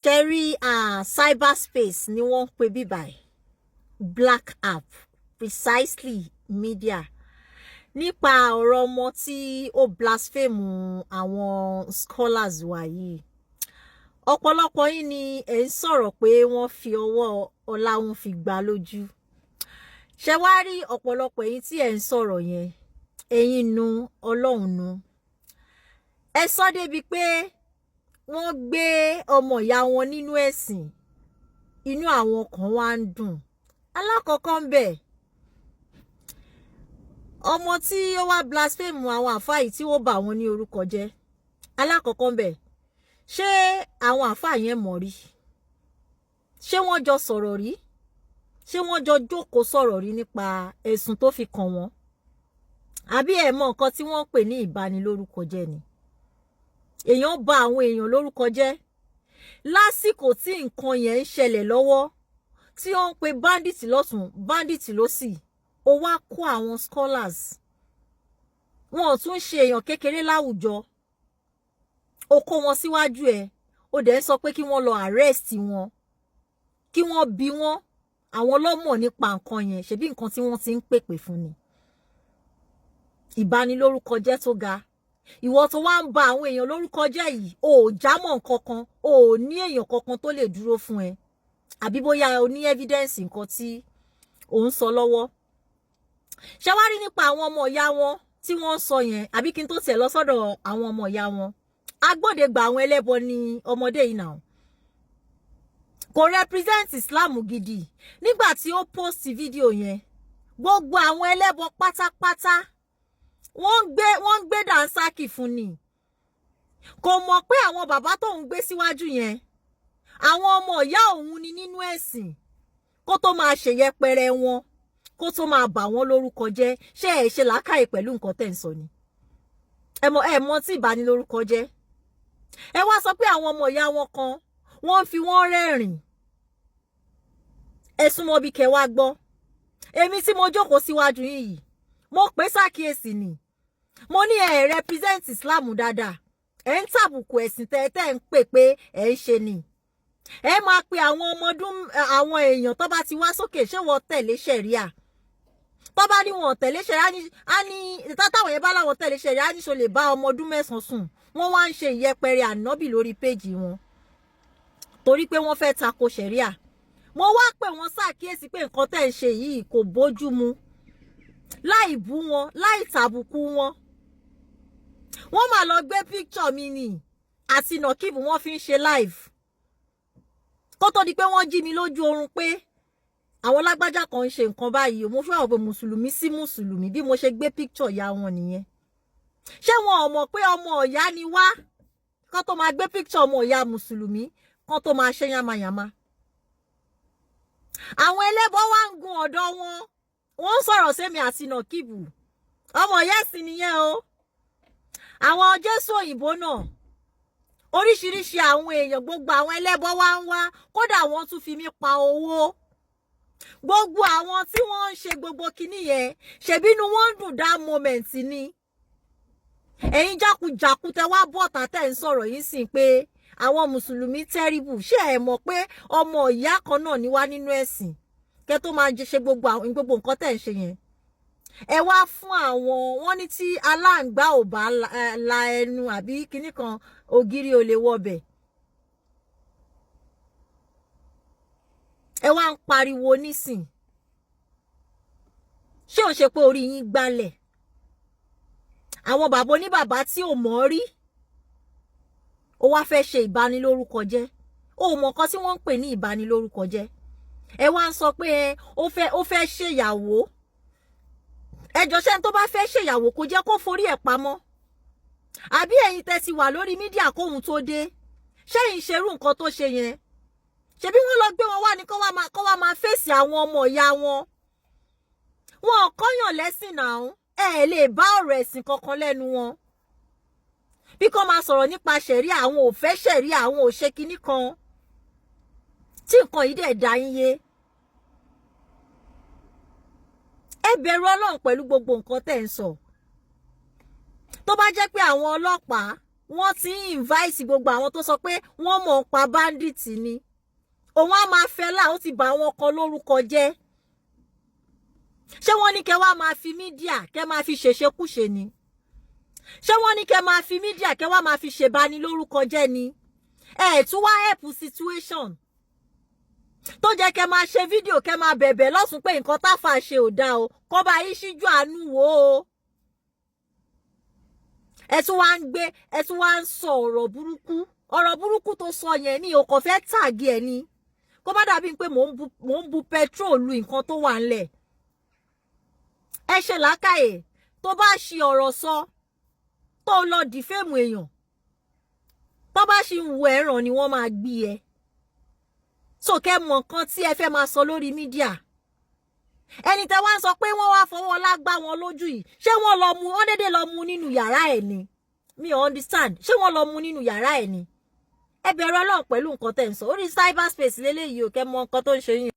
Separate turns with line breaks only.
Ṣẹ́rí, cyberspace ni wọ́n ń pè bíbáyìí, Black App, precisely media, nípa ọ̀rọ̀ ọmọ tí ó blaspheme àwọn scholars wa yìí. Ọ̀pọ̀lọpọ̀ yín ni ẹ̀ ń sọ̀rọ̀ pé wọ́n fi ọwọ́ Ọláhun fi gbá lójú. Ṣe wá rí ọ̀pọ̀lọpọ̀ ẹ̀yin tí ẹ̀ ń sọ̀rọ̀ yẹn, ẹ̀yin nu Ọlọ́run nu. Ẹ sọ débi pé wọ́n gbé ọmọ ìyá wọn nínú ẹ̀sìn, inú àwọn kan wá ń dùn. Alákọ̀ọ́kọ́ ń bẹ̀, ọmọ tí ó wá blaspheme àwọn àfáà yìí, tí ó bà wọ́n ní orúkọ jẹ́, alákọ̀ọ́kọ́ ń bẹ̀, ṣé àwọn àfáà yẹn mọ̀ rí? Ṣé wọ́n jọ sọ̀rọ̀ rí? Ṣé wọ́n jọ jókòó sọ̀rọ̀ rí nípa ẹ̀sùn tó fi kàn wọ́n? Àbí ẹ̀ mọ̀ nǹkan tí wọ́n ń pè ní ìbanilórúkọ jẹ́ ni? Èèyàn bà àwọn èèyàn lórúkọ jẹ́ lásìkò tí nǹkan yẹn ń ṣẹlẹ̀ lọ́wọ́, tí wọ́n ń pe bandit lọ́tún, bandit lọ́sì. Ó wá kó àwọn scholars, wọn ò tún ṣe èèyàn kékeré láwùjọ, ó kó wọn síwájú ẹ̀, ó dẹ̀ ń sọ pé kí wọ́n lọ arrest wọn, kí wọ́n bi wọ́n, àwọn lọ́mọ̀ nípa nǹkan yẹn. Ṣebí nǹkan tí wọ́n ti ń pèpè fún ni ìbanilórúkọ jẹ́ tó ga. Ìwọ tó wá ń ba àwọn èèyàn lórúkọ jẹ́ yìí, o ò jámọ́ nǹkan kan, o ò ní èèyàn kankan tó lè dúró fún ẹ, àbí bóyá o ní evidence nǹkan tí ò ń sọ lọ́wọ́. Ṣé wá rí nípa àwọn ọmọ ìyá wọn tí wọ́n ń sọ yẹn, àbí kí n tó tiẹ̀ lọ sọ́dọ̀ àwọn ọmọ ìyá wọn, agbódegbà àwọn ẹlẹ́bọ ni ọmọdé yìí náà, kò represent Islam gidi. Nígbà tí ó post fídíò yẹn, gbogbo àwọn ẹlẹ́bọ pátápátá, wọ́n ń gbé dànsákì fún ni. Kò mọ̀ pé àwọn bàbá tó ń gbé síwájú yẹn, àwọn ọmọ ìyá òun ni nínú ẹ̀sìn, kó tó máa ṣèyẹpẹrẹ wọn, kó tó máa bà wọ́n lórúkọ jẹ́. Ṣé ẹ ṣe làákàyè pẹ̀lú nǹkan tẹ̀ ń sọ ni? Ẹ mọ̀ tí ìbanilórúkọ jẹ́. Ẹ wá sọ pé àwọn ọmọ ìyá wọn kan, wọ́n ń fi wọ́n rẹ́rìn. Ẹ súnmọ́ bí kẹ́ wá gbọ́. Èmi tí mo jókòó síwájú yín yìí, mo pè ṣàkíyèsí ni. Mo ní ẹ represent Islam dáadáa, ẹ ń tàbùkù ẹ̀sìn tẹ́ ń pè pé ẹ ń ṣe ni. Ẹ máa pe àwọn ọmọdún, àwọn èèyàn tó bá ti wá sókè, ṣé wọ́n tẹ̀lé ṣẹ̀ríà? Tó bá ní wọn tẹ̀lé ṣẹ̀ríà, á ní táwọn yẹn bá láwọn tẹ̀lé ṣẹ̀ríà, á ní ṣo lè bá ọmọ ọdún 9 sùn? Wọ́n wá ń ṣe ìyẹpẹrẹ ànábì lórí péjì wọn torí pé wọ́n fẹ́ tako ṣẹ̀ríà. Mo wá pè wọ́n ṣàkíyèsí pé nǹkan tẹ́ ń ṣe yìí kò bójú mu, láì bú wọn, láì tàbùkù wọn. Wọ́n máa lọ gbé picture mi nì àti Nàkíbù, wọ́n fi ń ṣe live, kó tó di pé wọ́n jí mi lójú oorun pé àwọn lágbájá kan ń ṣe nǹkan báyìí. Mo fẹ́ wọ̀ pé mùsùlùmí sí mùsùlùmí, bí mo ṣe gbé picture ya wọn nìyẹn. Ṣé wọn ò mọ̀ pé ọmọ ìyá ni wá, kó tó máa gbé picture ọmọ ìyá mùsùlùmí, kó tó máa ṣe yamayama? Àwọn ẹlẹ́bọ wá ń gun ọ̀dọ̀ wọn, wọ́n ń sọ̀rọ̀ sẹ́mi àti Nàkíbù. Ọmọ yẹ́sì nìyẹn o. Àwọn Jésù òyìnbó náà, oríṣiríṣi àwọn èèyàn, gbogbo àwọn ẹlẹ́bọ wá ń wá. Kódà wọ́n tún fi mí pa owó. Gbogbo àwọn tí wọ́n ń ṣe gbogbo kinní yẹn, ṣèbínú wọn ń dùn that moment ni. Ẹ̀yin jákujàku tẹ wá bọ́ta, tẹ̀ ń sọ̀rọ̀ yìí sìn pé àwọn mùsùlùmí terrible, ṣé ẹ mọ̀ pé ọmọ ìyá kan náà ni wá nínú ẹ̀sìn, kẹ́ tó máa ṣe gbogbo àwọn gbogbo nǹkan tẹ̀ ń ṣe yẹn? Ẹ wá fún àwọn wọn ní tí aláǹgbá ò bá la ẹnu àbí kinní kan, ògiri ò lè wọbẹ̀. Ẹ wá ń pariwo nísìn, ṣé ò ṣe pé orí yín gbálẹ̀? Àwọn bàbá oníbàbá tí ò mọ̀ rí, ó wá fẹ́ ṣe ìbanilórúkọ jẹ́. Ó mọ̀ nǹkan tí wọ́n ń pè ní ìbanilórúkọ jẹ́. Ẹ wá ń sọ pé ó fẹ́ ṣèyàwó. Ẹjọ́, ṣẹ́ni tó bá fẹ́ ṣèyàwó kò jẹ́ kó forí ẹ̀ pamọ́? Àbí ẹ̀yin tẹ́ ti wà lórí media kóhun tó dé, ṣẹ́yìn ṣerú nǹkan tó ṣe yẹn? Ṣebí wọ́n lọ gbé wọn wá ní kó wá máa fèsì àwọn ọmọ ìyá wọn. Wọn ò kọ́yàn lẹ́sìn náà. Ẹ lè bá ọ̀rọ̀ ẹ̀sìn kankan lẹ́nu wọn. Bí kò máa sọ̀rọ̀ nípa ṣẹ̀rí, àwọn ò fẹ́ ṣẹ̀rí, àwọn ò ṣe kinní kan, tí nǹkan yìí dẹ̀ dá yín yé. Ẹ bẹ̀rù Ọlọ́run pẹ̀lú gbogbo nǹkan tẹ̀ ń sọ. Tó bá jẹ́ pé àwọn ọlọ́pàá Wọ́n ti ń invite gbogbo àwọn tó sọ pé wọ́n mọ̀ ń pa bandit ni. Òun á máa fẹ́ là, ó ti bà àwọn kan lórúkọ jẹ́. Ṣé wọ́n ní kẹ́ wá máa fi media kẹ́ máa fi ṣèṣekúṣe ni? Ṣé wọ́n ní kẹ́ máa fi media kẹ́ wá máa fi ṣèbani lórúkọ jẹ́ ni? Ẹ tún wá help situation tó jẹ́ kẹ́ máa ṣe fídíò, kẹ́ máa bẹ̀bẹ̀ lọ́sùn pé nǹkan táfà ṣe ò dáa o, kọ́ bá yín ṣíjú àánú wò ó. Ẹ tún wá ń gbé, ẹ tún wá ń sọ ọ̀rọ̀ burúkú. Ọ̀rọ̀ burúkú tó sọ yẹn ní o kò fẹ́ tag ẹ̀ ni, kó má dàbí pé mò ń bu petrol lu nǹkan tó wà ńlẹ̀. Ẹ ṣe làákàyè. Tó bá ṣi ọ̀rọ̀ sọ, tó lọ defame èèyàn, tó bá ṣì ń wo ẹ̀ràn ni wọ́n máa gbé ẹ. So kẹ́ mọ̀ nǹkan tí ẹ fẹ́ máa sọ lórí media. Ẹni tẹ́ wá ń sọ pé wọ́n wá fọwọ́ ọlá gbá wọn lójú yìí, ṣé wọ́n lọ mú, wọ́n dédé lọ mú nínú yàrá ẹ̀ ni? Mi ò understand. Ṣé wọ́n lọ mú nínú yàrá ẹ̀ ni? Ẹ bẹ̀rù Ọlọ́run pẹ̀lú nǹkan tẹ́ ń sọ orí cyberspace lélẹ́yìí o. Kẹ́ mọ̀ nǹkan tó ń ṣe yín.